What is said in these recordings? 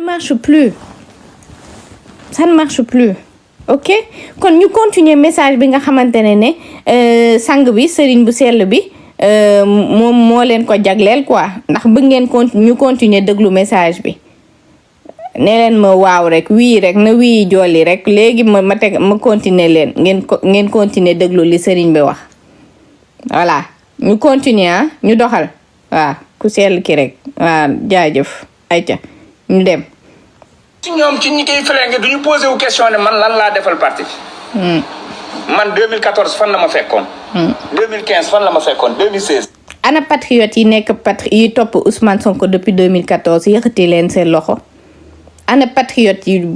ne marche plus ça ne marche plus ok kon ñu continuer message bi nga xamantene ne sang bi serigne bu sell bi moom moo leen ko jagleel quoi ndax bëgg ngeen ñu continuer déglu message bi ne leen ma waaw rek wii rek na wii jolli rek léegi ma teg ma continuer leen ngeen continuer déglu li serigne bi wax voilà ñu continuer ñu doxal waaw ku sell ki rek waaw jaajëf ayca ñu dem ci ñoom ci ñi koy flingué duñu posé wu question ne man lan laa defal parti man 2014 fan la ma fekkoon 2015 fan la ma fekkoon 2016 ana patriote yi nekk yi topp Ousmane Sonko depuis 2014 yëkkati leen seen loxo ana patriote yi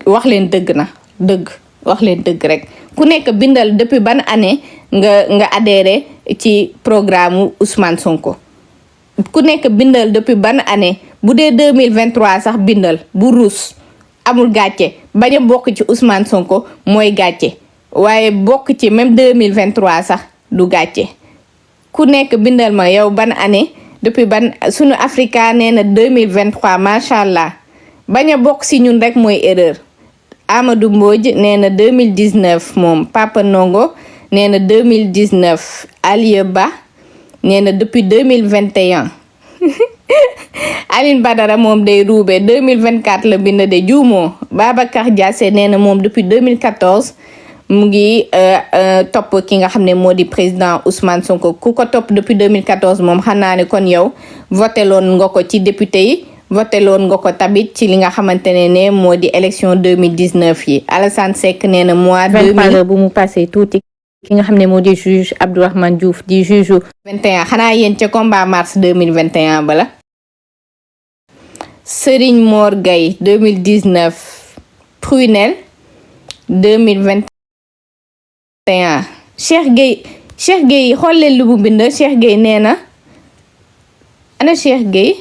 wax leen dëgg na dëgg wax leen dëgg rek ku nekk bindal depuis ban année nga adhéré ci programme Ousmane Sonko ku nekk bindal depuis ban année bu dee 2023 sax bindal bu ruus amul gàcce bañ a bokk ci Ousmane Sonko mooy gàcce waaye bokk ci même 2023 sax du gàcce ku nekk bindal ma yow ban année depuis ban sunu Africa nee na 2023 macha allah bañ a bokk si ñun rek mooy erreur Amadou Mbodj nee na 2019 moom Papa Ndongo nee na 2019 Alieu Ba nee na depuis 2021 Aline Badara moom day ruube 2024 la bind de juumoo Babacar Diassé nee na moom depuis 2014 mu ngi topp ki nga xam ne moo di président Ousmane Sonko ku ko topp depuis 2014 moom xanaa ne kon yow voté loon nga ko ci député yi voté loon nga ko tamit ci li nga xamante ne moo di élection 2019 yi Alassane Seck nee na mois 2000 bu mu passé tuuti ki nga xam ne moo di juge Abdourahmane Diouf di juge 21 xanaa yéen ca combat mars 2021 bala Serigne Mor Gueye 2019 Prunel 2021 Cheikh Gueye xool leen lu mu bind Cheikh Gueye nee na ana Cheikh Gueye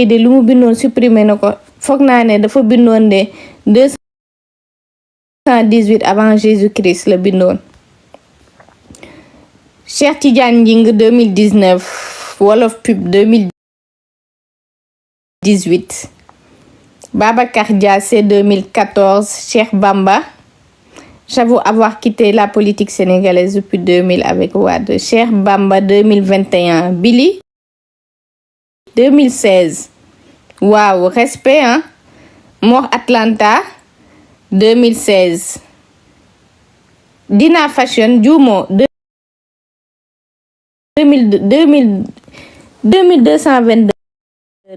de lu mu bindoon supprimé na ko foog naa ne dafa bindoon de 218 avant Jésus-Christ la bindoon Cheikh Tidiane Njing 2019 Wolof Pub 2018 Babacar Diassé 2014 Cheikh Bamba j'avoue avoir quitté la politique sénégalaise depuis 2000 avec Wade Cheikh Bamba 2021 Billy 2016 waaw respect hein Mort Atlanta 2016 Dina Fashion Jumo 2222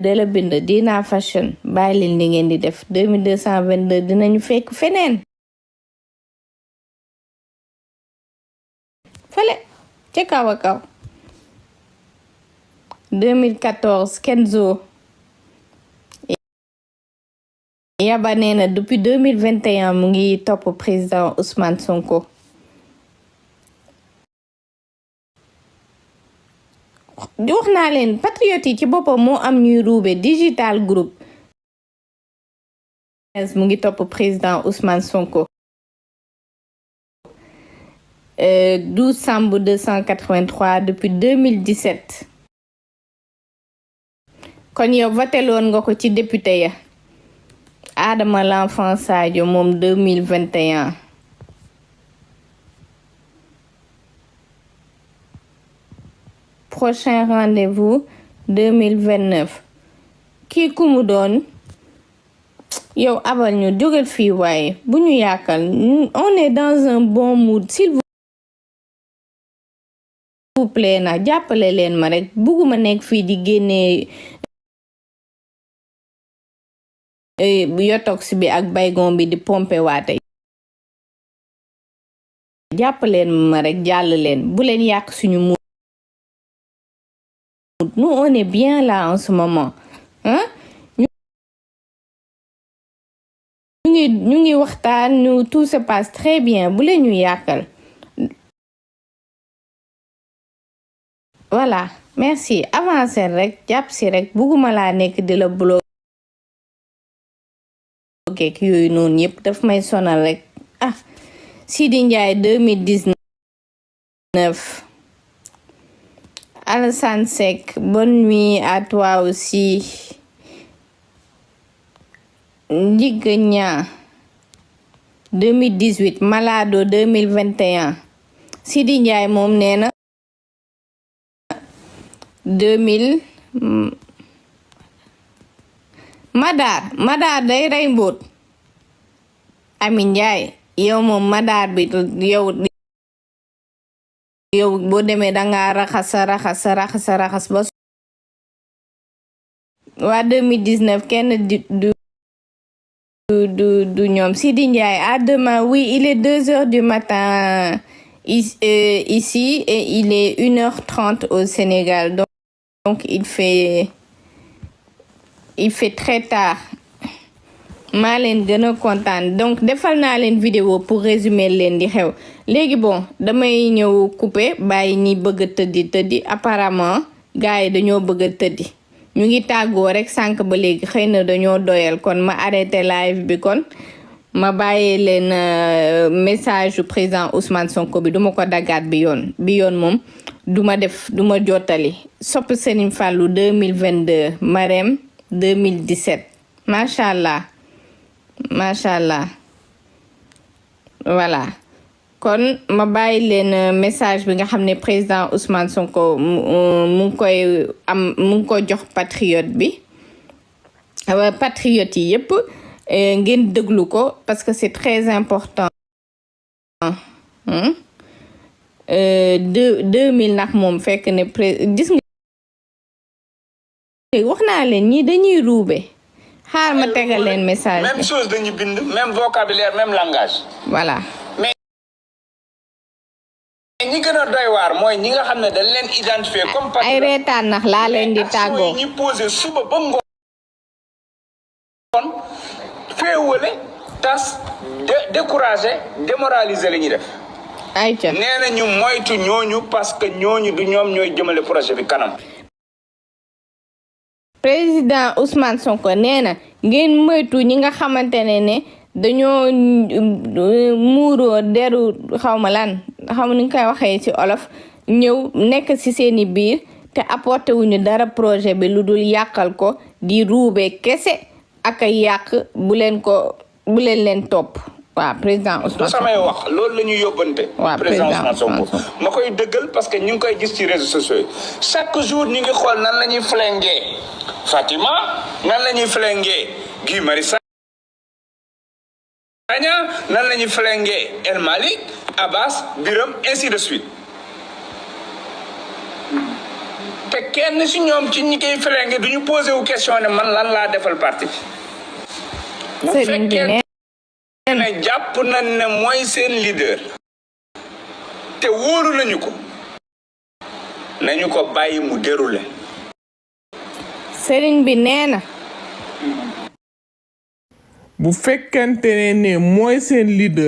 de la bind Dina Fashion bàyyi leen li ngeen di def 2222 dinañu fekk feneen fale ca kaw a kaw 2014 Kenzo Yaba nee na depuis 2021 mu ngi topp président Ousmane Sonko wax naa leen patriote yi ci boppam moo am ñuy ruube digital group mu ngi topp président Ousmane Sonko 12 Samb 283 depuis 2017 kon yow voté loon nga ko ci député ya Adama l'enfant Sadio moom 2021 prochain rendez-vous 2029 kii ku mu doon yow abal ñu jógal fii waaye bu ñu yàkkal on est dans un bon mood s'il vous plaît na jàppale leen ma rek bugguma nekk fii di génnee yotox bi ak baygon bi di pompe waate jàppaleen ma rek jàll leen bu leen yàq suñu mood nous on est bien là en ce moment hein ñu ngi waxtaan ñu tout se passe très bien bu leen ñu yàqal voilà merci avancer rek jàpp si rek bugguma laa nekk di la bloquer yooyu noonu yëpp daf may sonal rek Sidi Ndiaye 2019 Alassane Seck, bonne nuit à toi aussi. Ndigagna 2018, Malado 2021. Sidi Ndiaye moom nee na 2000. Madaar day rey mbóot. Ami Ndiaye yow moom Madaar bi yow boo demee danga raxas ba waa 2019 kenn du ñoom. Sidi Ndiaye à demain. Oui, il est 2h du matin ici et il est 1h30 au Sénégal, donc il fait très tard. maa leen gën a kontaan donc defal naa leen vidéo pour résumer leen di xew léegi. bon damay ñëw couper bàyyi ñi bëgg a tëddi apparemment gars yi dañoo bëgg a tëddi, ñu ngi tàggoo rek sànq ba léegi, xëy na dañoo doyal, kon ma arrêté live bi, kon ma bàyyee leen message du président Ousmane Sonko bi. duma ko daggaat bi yoon moom duma jottali. sopp Serigne Fallou 2022, Marème 2017. macha allah voilà, kon ma bàyyi leen message bi nga xam ne président Ousmane Sonko mu ngi ko jox patriote bi, patriote yi yépp, ngeen déglu ko parce que c'est très important. 2000 nag moom fekk ne gis nga wax naa leen ñi dañuy ruube. xaar ma tegal leen message. même chose dañuy bind, même vocabulaire, même langage. voilà. mais ñi gën a doy waar mooy ñi nga xam ne dañ leen identifier comme ay reetaan nax laa leen di tàggoo. ñi posé suba ba ngoon féewale, tas, découragé, démoralisé la ñuy def. ayca nee na ñu moytu ñooñu parce que ñooñu du ñoom ñooy jëmale projet bi kanam. président Ousmane Sonko nee na ngeen moytu ñi nga xamante ne dañoo muuroo deru xawma lan, xawma ni nga koy waxee ci olof, ñëw nekk ci seeni biir te apporté wuñu dara projet bi lu dul yàqal ko, di ruube kese ak a yàq. bu leen topp. waaw président Ousmane Sonko samay wax loolu la ñuy yóbbante. président Ousmane Sonko ma koy dëggal parce que ñu ngi koy gis ci réseaux sociaux yi chaque jour ñu ngi xool nan la ñuy flinguer Fatima, nan la ñuy flinguer Guy Marius Sagna, nan la ñuy flinguer El Malick, Abbas, Biram, ainsi de suite. te kenn si ñoom ci ñi koy flinguer du ñu posé wu question ne man lan laa defal parti bi. bu fekkee ne jàpp nañ ne mooy seen leader te wóolu nañu ko, nañu ko bàyyi mu déroulé. sëriñ bi nee na bu fekkante ne mooy seen leader